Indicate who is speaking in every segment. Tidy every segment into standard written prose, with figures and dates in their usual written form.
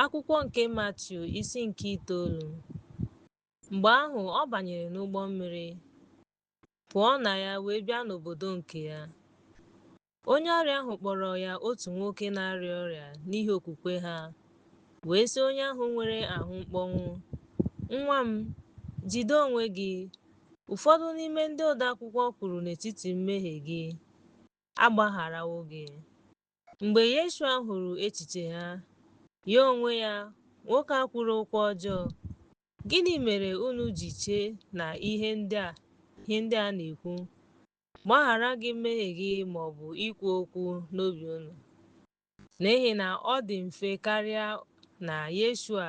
Speaker 1: Akwụkwọ nke Matiu isi nke 9. Mgbe ahụ ọ banyere n'ụgbọ mmiri, pụọ na ya wee bịa n'obodo nke ya. Onye ọrịa ahụ kpọrọ ya otu nwoke na-arịa ọrịa n'ihi okwukwe ha, wee sị onye ahụ nwere ahụ mkpọnwụ, "Nwa m, jide onwe gị." Ụfọdụ n'ime ndị odeakwụkwọ kwuru n'etiti mmehie gị, agbagharawo gị. Mgbe Yeshua hụrụ echiche ha, ya onwe ya, nwoke a kwuru okwu ọjọọ, "Gịnị mere unu ji chee na ihe ndị a na-ekwu, gbaghara gị mmehie gị ma ọ bụ ikwu okwu n'obi unu?" N'ihi na ọ dị mfe karịa na Yeshua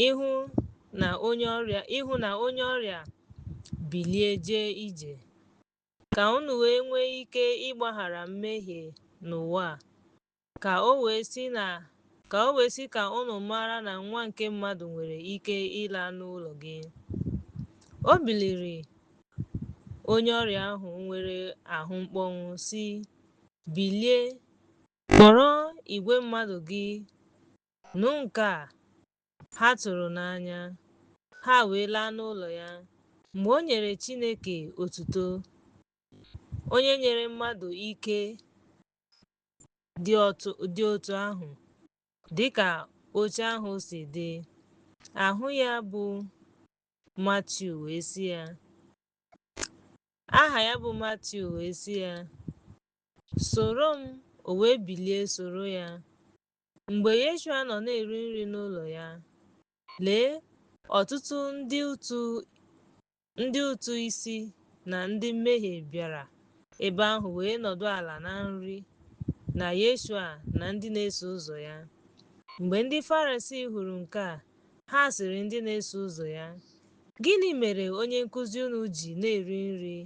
Speaker 1: ịhụ na onye ọrịa bilie jee ije, ka unu wee nwee ike ịgbaghara mmehie n'ụwa, ka o wee sị ka unu mara na Nwa nke mmadụ nwere ike ịla n'ụlọ gị. O biliri onye ọrịa ahụ nwere ahụ mkpọnwụ sị, "Bilie, kpọrọ igwe mmadụ gị nụ nke a." Ha tụrụ n'anya, ha wee laa n'ụlọ ya. Mgbe o nyere Chineke otuto, onye nyere mmadụ ike dị otu ahụ, dịka oche ahụ si dị. Ahụ ya bụ Matiu wee sị ya, Aha ya bụ Matiu wee sị ya, "Soro m." O wee bilie soro ya. Mgbe Yeshua nọ na-eri nri n'ụlọ ya, lee, ọtụtụ ndị ụtụ isi na ndị mmehie bịara ebe ahụ wee nọdụ ala na nri na Yeshua na ndị na-eso ụzọ ya. Mgbe ndị Farisii hụrụ nke a, ha sịrị ndị na-eso ụzọ ya, "Gịnị mere onye nkụzi unu ji na-eri nri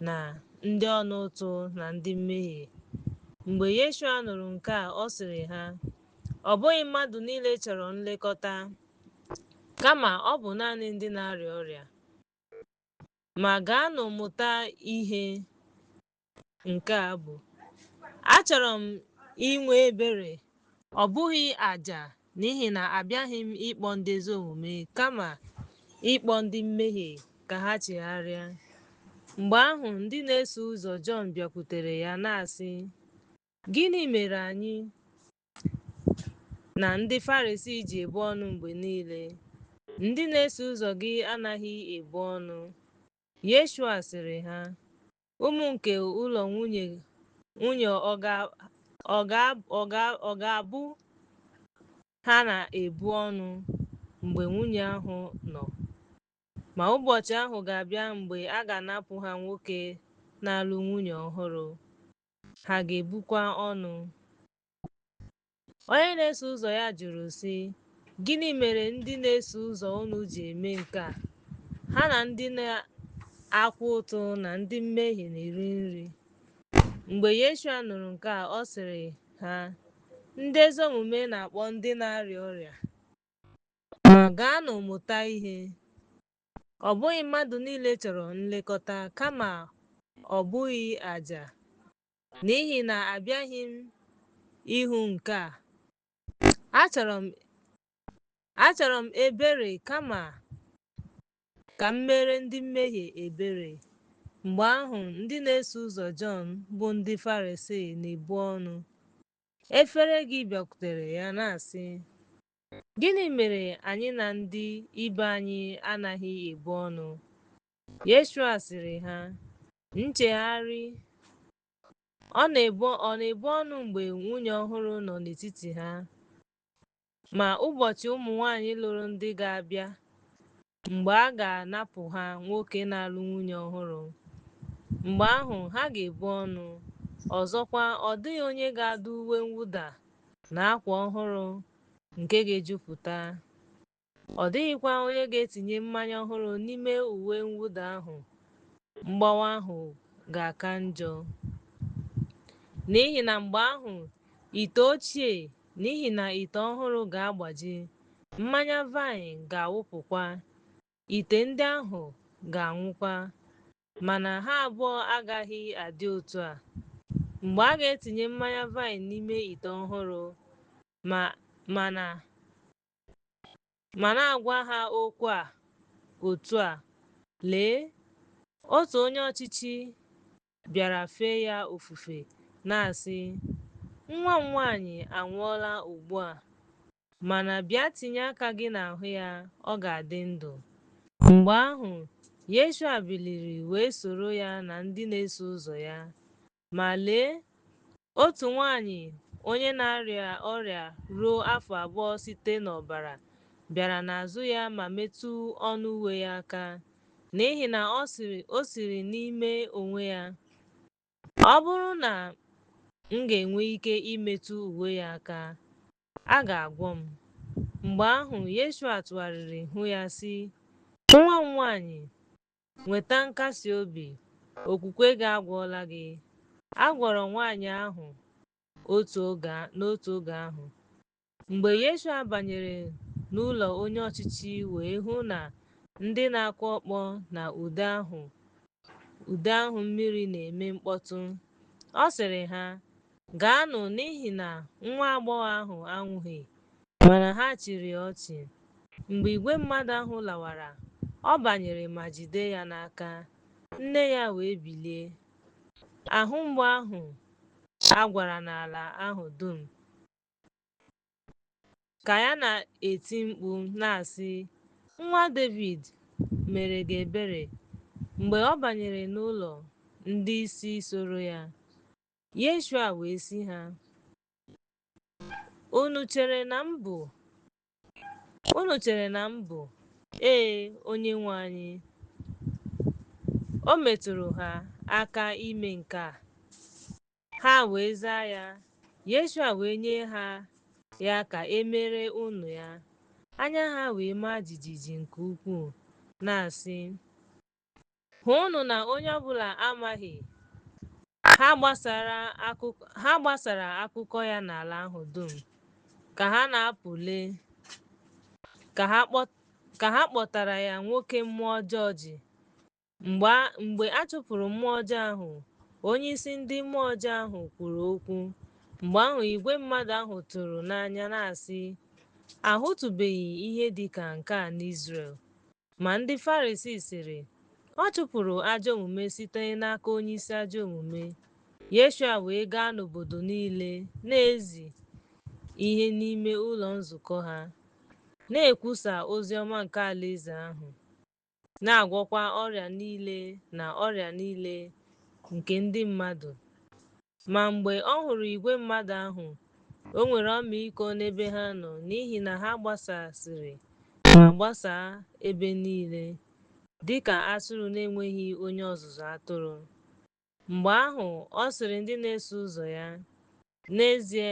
Speaker 1: na ndị ọna ụtụ na ndị mmehie?" Mgbe Yeshua nụrụ nke a, ọ sịrị ha, "Ọ bụghị mmadụ niile chọrọ nlekọta, kama ọ bụ naanị ndị na-arịa ọrịa. Ma gaanụ mụta ihe nke a bụ, achọrọ m inwe ebere, ọ bụghị àjà, n'ihi na abịaghị m ịkpọ ndị ezi omume, kama ịkpọ ndị mmehie ka ha chegharịa." Mgbe ahụ ndị na-eso ụzọ Jọn bịakwutere ya na-asị, "Gịnị mere anyị na ndị Farisii ji ebu ọnụ mgbe niile? Ndị na-eso ụzọ gị anaghị ebu ọnụ." Yeshua sịrị ha, "Ụmụ nke ụlọ nwunye ọ ga-abụ ha na-ebu ọnụ mgbe nwunye ahụ nọ? Ma ụbọchị ahụ ga-abịa mgbe a ga-anapụ ha nwoke na-alụ nwunye ọhụrụ, ha ga-ebukwa ọnụ." Onye na-eso ụzọ ya jụrụ sị, "Gịnị mere ndị na-eso ụzọ unu ji eme nke a? Ha na ndị na-akwụ ụtụ na ndị mmehie na-eri nri." Mgbe Yeshua nụrụ nke a, ọ sịrị ha, "Ndị ezi omume na-akpọ ndị na-arịa ọrịa, ma gaanụ mụta ihe. Ọ bụghị mmadụ niile chọrọ nlekọta, kama ọ bụghị àjà. N'ihi na abịaghị m ịhụ nke a. Achọrọ m ebere kama ka m mere ndị mmehie ebere." Mgbe ahụ ndị na-eso ụzọ Jọn bụ ndị Farisii na-ebu ọnụ efere gị bịakwutere ya na-asị, "Gịnị mere anyị na ndị ibe anyị anaghị ebu ọnụ?" Yeshua sịrị ha, "Nchegharị ọ na-ebu ọnụ mgbe nwunye ọhụrụ nọ n'etiti ha? Ma ụbọchị ụmụ nwanyị lụrụ ndị ga-abịa, mgbe a ga-anapụ ha nwoke na-alụ nwunye ọhụrụ. Mgbe ahụ ha ga-ebu ọnụ. Ọzọkwa, ọ dịghị onye ga-adụ uwe mwụda na akwa ọhụrụ nke ga-ejupụta. Ọ dịghịkwa onye ga-etinye mmanya ọhụrụ n'ime uwe mwụda ahụ, mgbawa ahụ ga-aka njọ. N'ihi na mgbe ahụ ite ochie, n'ihi na ite ọhụrụ ga-agbaji, mmanya vaịn ga-awụpụkwa, ite ndị ahụ ga-anwụkwa, mana ha abụọ agaghị adị otu a. Mgbe a ga-etinye mmanya vaịn n'ime ite ọhụrụ, ma Ma na-agwa ha okwu a otu a, lee, otu onye ọchịchị bịara fee ya ofufe, na-asị, Nwa m nwaanyị anwụọla ugbu a, mana bịa tinye aka gị n'ahụ ya, ọ ga-adị ndụ. Mgbe ahụ, Yeshua biliri wee soro ya na ndị na-eso ụzọ ya. Ma lee, otu nwanyị onye na-arịa ọrịa ruo afọ 2 site n'ọbara bịara n'azụ ya ma metụ ọnụ uwe ya aka, n'ihi na o sịrị n'ime onwe ya, Ọ bụrụ na m ga-enwe ike imetụ uwe ya aka, a ga-agwọ m. Mgbe ahụ Yeshua tụgharịrị hụ ya sị, Nwa m nwaanyị, nweta nkasi obi, okwukwe gị agwọọla gị. A gwọrọ nwaanyị ahụ n'otu oge ahụ. Mgbe Yeshua banyere n'ụlọ onye ọchịchị wee hụ na ndị na-akụ ọkpọ na ude ahụ mmiri na-eme mkpọtụ, ọ sịrị ha, Gaanụ n'ihi na nwa agbọghọ ahụ anwụghị, mana ha chịrị ọchị. Mgbe igwe mmadụ ahụ lawara, ọ banyere ma jide ya n'aka, nne ya wee bilie. Ahụ mgbu ahụ a gwara n'ala ahụ dum, ka ya na-eti mkpu na-asị, Nwa Devid, mere gị ebere. Mgbe ọ banyere n'ụlọ, ndị isi soro ya. Yeshua wee sị ha, Unu chere na m bụ? Ee, Onyenwe anyị. O metụrụ ha aka ime nke a. Ha wee zaa ya. Yeshua wee nye ha ya ka e mere unu ya. Anya ha wee maa jijiji nke ukwuu, na-asị, Hụnụ na onye ọbụla amaghị. Ha gbasara akụkọ ya n'ala ahụ dum. Ka ha na-apụ lee, ka ha kpọtara ya nwoke mmụọ ọjọọ ji. Mgbe a chụpụrụ mmụọ ọjọọ ahụ, onyeisi ndị mmụọ ọjọọ ahụ kwuru okwu. Mgbe ahụ igwe mmadụ ahụ tụrụ n'anya na-asị, Ahụtụbeghị ihe dị ka nke a n'Izrel. Ma ndị Farisii sịrị, Ọ chụpụrụ ajọ omume site n'aka onyeisi ajọ omume. Yeshua wee gaa n'obodo niile na-ezi ihe n'ime ụlọ nzukọ ha, na-ekwusa ozi ọma nke alaeze ahụ, na-agwọkwa ọrịa niile na ọrịa niile nke ndị mmadụ. Ma mgbe ọ hụrụ igwe mmadụ ahụ, o nwere ọmịiko n'ebe ha nọ n'ihi na ha gbasasịrị ma gbasaa ebe niile, dị ka atụrụ na-enweghị onye ọzụzụ atụrụ. Mgbe ahụ ọ sịrị ndị na-eso ụzọ ya, N'ezie,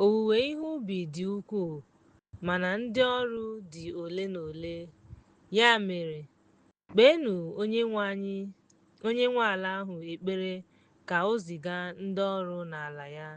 Speaker 1: owuwe ihe ubi dị ukwuu, mana ndị ọrụ dị ole na ole. Ya mere, kpeenụ onye nwe ala ahụ ekpere ka o ziga ndị ọrụ n'ala ya.